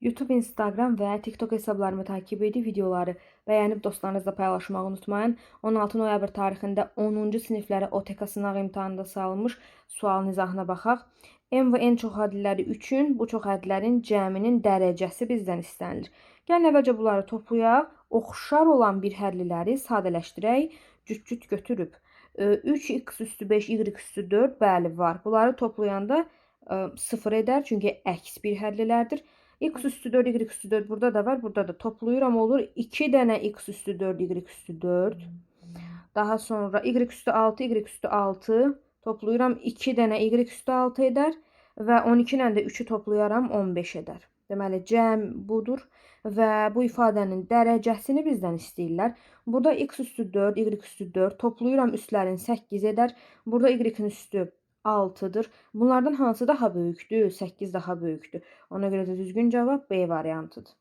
YouTube, Instagram və TikTok hesablarımı takip edib videoları bəyənib dostlarınızla paylaşmağı unutmayın. 16 noyabr tarixində 10-cu siniflərə OTK sınaq imtahanında salınmış sualın izahına baxaq. M və N çoxhədliləri üçün bu çoxhədlilərin cəminin dərəcəsi bizdən istənilir. Gəlin əvvəlcə bunları toplayaq. Oxşar olan bir hədliləri sadələşdirək. Cüt-cüt götürüb. 3x üstü 5, y üstü 4, bəli var. Bunları toplayanda 0 edər, çünki əks bir hədlilərdir. X üstü 4, y üstü 4 burada da var, burada da toplayıram olur. 2 dənə x üstü 4, y üstü 4. Daha sonra y üstü 6, y üstü 6 toplayıram. 2 dənə y üstü 6 edər və 12 ilə də 3-ü toplayaram 15 edər. Deməli, cəm budur və bu ifadənin dərəcəsini bizdən istəyirlər. Burada x üstü 4, y üstü 4 toplayıram üstlərin 8 edər. Burada y-in üstü 6-dır. Bunlardan hansı daha böyükdür? 8 daha böyükdür. Ona görə də düzgün cavab B variantıdır.